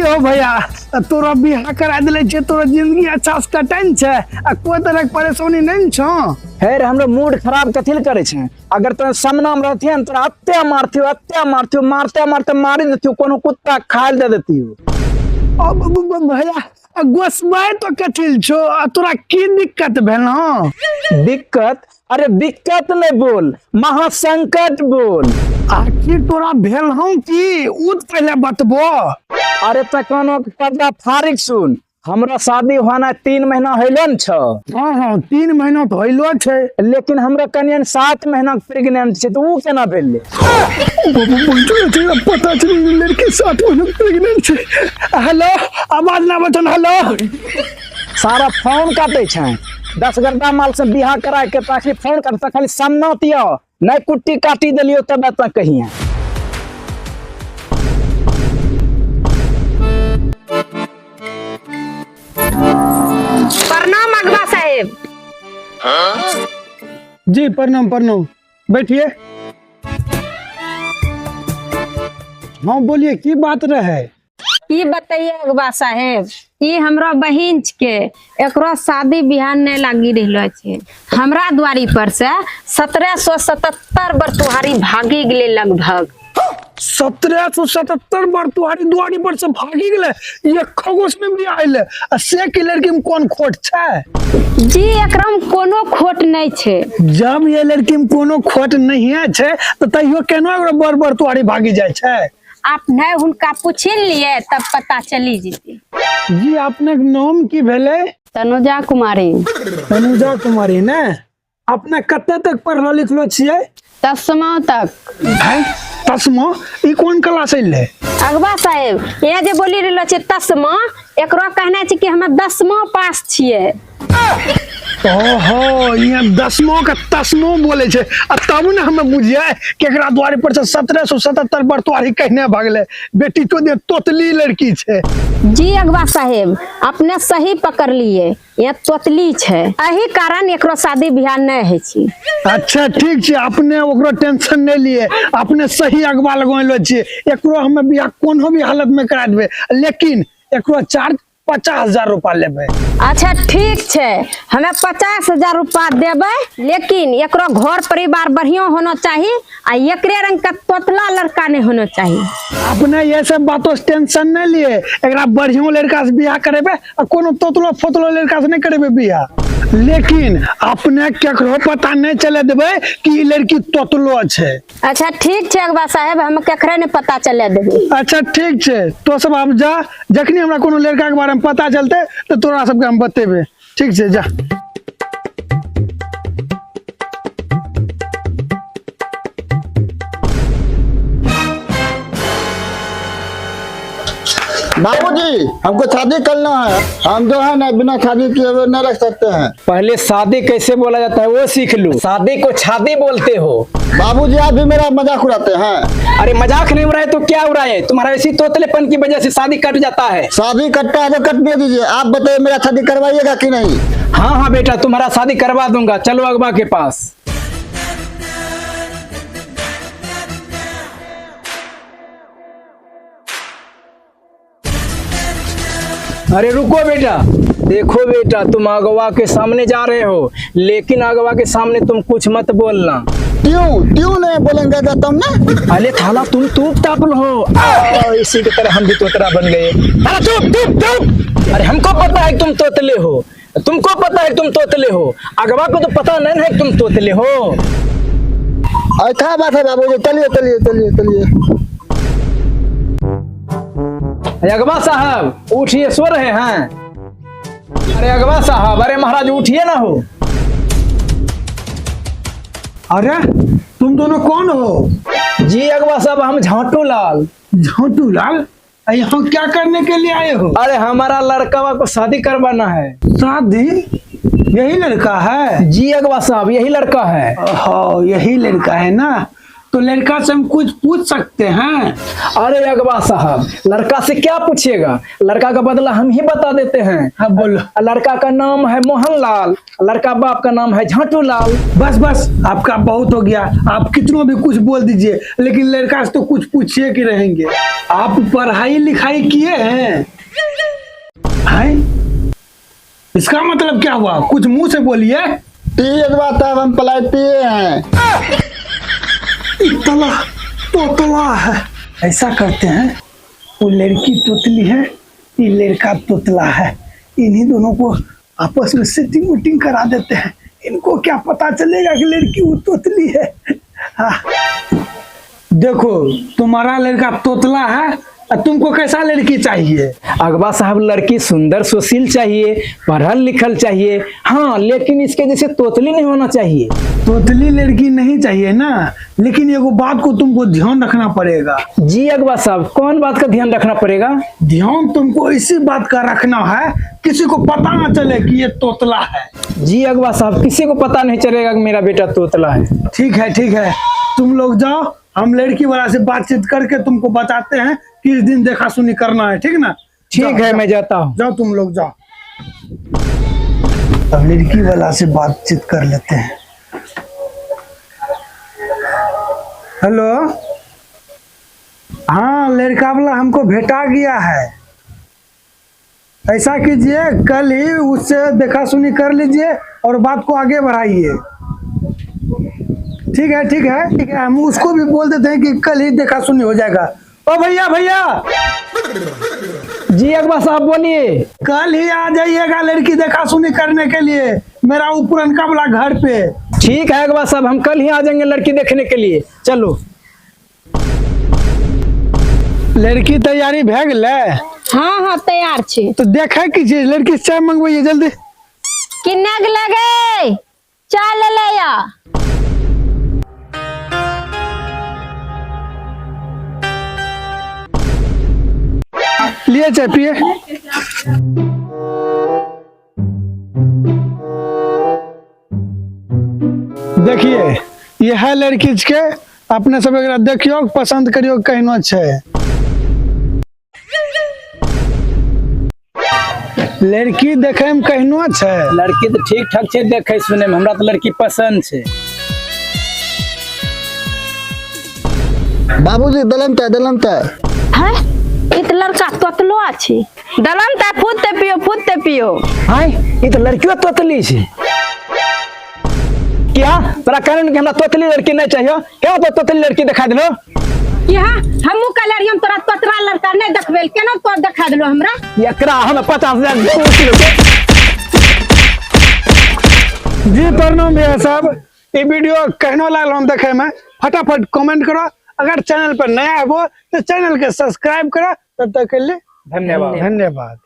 हो भैया, तोरा बियाह करा दिले छे, तोरा जिंदगी अच्छा से कटन छे आ कोई तरह के परेशानी नहीं छो। हे रे, हमरो मूड खराब कथी ले करे छे? अगर तोरा सामना में रहतिहे न, तोरा अत्ते मारतियो, अत्ते मारतियो, मारते मारते मारी देतियो, कोनो कुत्ता खाए दे देतियो। अब भैया गोसबै तो कथी छो, आ तोरा की दिक्कत भेल? दिक्कत? अरे दिक्कत नहीं बोल, महासंकट बोल। आखिर तोरा भेल हूँ की, उ तो पहले बतबो। अरे तकनो के पर्दा फारिग सुन, हमरा शादी होना 3 महीना होइलो न छो। हाँ हाँ, 3 महीना तो होइलो छे, लेकिन हमरा कनियन 7 महीना के प्रेग्नेंट छे, तो उ केना भेलै? पता चली लड़की 7 महीना के प्रेग्नेंट छे। हेलो, आवाज ना बचन। हेलो, सारा फोन काटे छे, 10 गड्ढा माल से बियाह करा के ताकि फोन करता खाली सम्मत यो नहीं कुट्टी काटी देलियो तब तक कहिए। प्रणाम अगवा साहेब। जी प्रणाम प्रणाम, बैठिए। हाँ बोलिए, की बात रहे? की बताइए अगवा साहेब, ई हमरा बहिन के एकरो शादी बियाह नहीं लागी रहलो छे। हमरा द्वारी पर से 1777 बरतुहारी भागी गेले लगभग। 1777 बरतुहारी द्वारी पर से भागी गेले, ये खगोश में भी आइले। आ से के लड़की में कोन खोट छे? जी एकरा में कोनो खोट नहीं छे। जब ये लड़की में कोनो खोट नहीं है छे तो तैयो केना ओकरा बर बरतुहारी भागी जाय छे? आप नहीं हुनका पूछ लिए तब पता चली जीती। जी अपने के नाम की भेले? तनुजा कुमारी। तनुजा कुमारी ने? अपने कते तक पढ़लो लिखलो छियै? 10वां तक। है 10वां? ई कोन क्लास अइले? अगवा साहेब, ये जे बोली रहलो छै 10वां, एकरो कहना छै कि हम 10वां पास छियै। ओहो, यहाँ 10वां के 10वां बोले छै, आ तब ने हमें बुझिए कि एकरा द्वारे पर से 1777 बरतुहारी कहने भागले। बेटी तो दे तोतली लड़की छै। जी अगवा साहेब, अपने सही पकड़ लिए, ये तोतली छै, एही कारण एकरो शादी बियाह नहीं होइ छै। अच्छा ठीक छै, अपने ओकरो टेंशन नहीं लिए, अपने सही अगवा लगैलो छियै। एकरो हमें बियाह कोनो भी हालत में करा देबै, लेकिन एकरो चार्ज 50,000 रुपा लेबै। अच्छा ठीक छै, हमें 50,000 रुपा देबै, लेकिन एकरो घर परिवार बढ़िया होना चाहिए आ एकरे रंग का तोतला लड़का नहीं होना चाहिए। अपने ये सब बातों से टेंशन नहीं लिए, एकरा बढ़िया लड़का से बियाह करेबे आ कोनो तोतलो फोतलो लड़का से नहीं करेबे बियाह। लेकिन अपने केकरो पता नहीं चले देबै कि ई लड़की तोतलो छै। अच्छा ठीक छै अगवा साहेब, हम केकरे नहीं पता चले देबै। अच्छा ठीक छै, तो सब आब जा, जखनी हमरा कोनो लड़का के बारे में पता चलते तो तोरा सबके हम बतेबे। ठीक छै, जा। बाबूजी हमको शादी करना है, हम जो है ना बिना शादी किए हुए नहीं रख सकते हैं। पहले शादी कैसे बोला जाता है वो सीख लो, शादी को छादी बोलते हो। बाबूजी आप भी मेरा मजाक उड़ाते हैं। अरे मजाक नहीं उड़ाए तो क्या उड़ाए, तुम्हारा इसी तोतलेपन की वजह से शादी कट जाता है। शादी कटता है तो कटने दीजिए, आप बताइए मेरा शादी करवाइएगा कि नहीं? हाँ हाँ बेटा, तुम्हारा शादी करवा दूंगा, चलो अगवा के पास। अरे रुको बेटा, देखो बेटा तुम अगवा के सामने जा रहे हो, लेकिन अगवा के सामने तुम कुछ मत बोलना। क्यों क्यों नहीं बोलेंगे तो तुमने? अरे थाला तुम तूप ताप हो, इसी की तरह हम भी तोतरा बन गए। अरे चुप चुप चुप, अरे हमको पता है तुम तोतले हो, तुमको पता है तुम तोतले हो, अगवा को तो पता नहीं है तुम तोतले हो। ऐसा बात है बाबूजी, चलिए चलिए चलिए चलिए। अगवा साहब उठिए, सो रहे हैं। अरे अगवा साहब, अरे महाराज उठिए ना हो। अरे तुम दोनों कौन हो? जी अगवा साहब, हम झाटू लाल। झाटू लाल, यहाँ क्या करने के लिए आए हो? अरे हमारा लड़का को शादी करवाना है। शादी? यही लड़का है? जी अगवा साहब, यही लड़का है। ओहो, यही लड़का है ना, तो लड़का से हम कुछ पूछ सकते हैं? अरे अगवा साहब, लड़का से क्या पूछिएगा, लड़का का बदला हम ही बता देते हैं। हाँ बोलो। लड़का का नाम है मोहनलाल, लड़का बाप का नाम है झाटूलाल। बस बस, आपका बहुत हो गया, आप कितनों भी कुछ बोल दीजिए, लेकिन लड़का से तो कुछ पूछिए कि रहेंगे। आप पढ़ाई लिखाई किए हैं? हैं? इसका मतलब क्या हुआ, कुछ मुंह से बोलिए। अगवा साहब हम पलाई पिए हैं। इतला तोतला है। ऐसा करते हैं, वो लड़की तोतली है, ये लड़का तोतला है, इन्हीं दोनों को आपस में सेटिंग उटिंग करा देते हैं। इनको क्या पता चलेगा कि लड़की वो तोतली है। हाँ। देखो तुम्हारा लड़का तोतला है और तुमको कैसा लड़की चाहिए? अगवा साहब, लड़की सुंदर सुशील चाहिए, पढ़ल लिखल चाहिए, हाँ, लेकिन इसके जैसे तोतली नहीं होना चाहिए। तोतली लड़की नहीं चाहिए ना, लेकिन एगो बात को तुमको ध्यान रखना पड़ेगा। जी अगवा साहब, कौन बात का ध्यान रखना पड़ेगा? ध्यान तुमको इसी बात का रखना है, किसी को पता ना चले कि ये तोतला है। जी अगवा साहब, किसी को पता नहीं चलेगा कि मेरा बेटा तोतला है। ठीक है ठीक है, तुम लोग जाओ, हम लड़की वाला से बातचीत करके तुमको बताते हैं किस दिन देखा सुनी करना है, ठीक ना? ठीक है, मैं जाता हूँ। जाओ तुम लोग जाओ। अब लड़की वाला से बातचीत कर लेते हैं। हेलो, हाँ लड़का वाला हमको भेटा गया है। ऐसा कीजिए, कल ही उससे देखा सुनी कर लीजिए और बात को आगे बढ़ाइए। ठीक है ठीक है ठीक है, हम उसको भी बोल देते हैं कि कल ही देखा सुनी हो जाएगा। ओ भैया भैया। जी अगवा साहब बोलिए। कल ही आ जाइएगा लड़की देखा सुनी करने के लिए, मेरा वो पुरनका वाला घर पे। ठीक है अगवा साहब, हम कल ही आ जाएंगे लड़की देखने के लिए। चलो। लड़की तैयारी भए गेलै? हाँ हाँ तैयार छी। तो देखे की चीज, लड़की से चाय मंगवाइए जल्दी। किन्ने के लगे चाय ले ले या। लिए चाय पिए। देखिए ये है लड़की के, अपने सब एकरा देखियो पसंद करियो कहनो छै। लड़की देखे में कहनो छै। लड़की तो ठीक ठाक छै देखे सुने में, हमरा तो लड़की पसंद छै। बाबूजी दलम चाय, दलम चाय। हैं, ई त लड़का तोतलो अछि। दलम त फूटते पियो फूटते पियो। हाय, ई तो लड़कियों तोतली छै। क्या तोरा कारण कि हमरा तोतली लड़की नहीं चाहिए? क्या तो तोतली लड़की दिखा दिलो? यहाँ हमहू कहले रहियै हम तोरा तोतरा लड़का नहीं देखबै, केना तो देखा दिलो हमरा? एकरा हम 50,000 घूस लेबै। जी प्रणाम भैया साहब, ये वीडियो कहनो लागल हम देखे में, फटाफट कमेंट करो। अगर चैनल पर नया हो तो चैनल के सब्सक्राइब करो। तब तक के लिए धन्यवाद। धन्यवाद।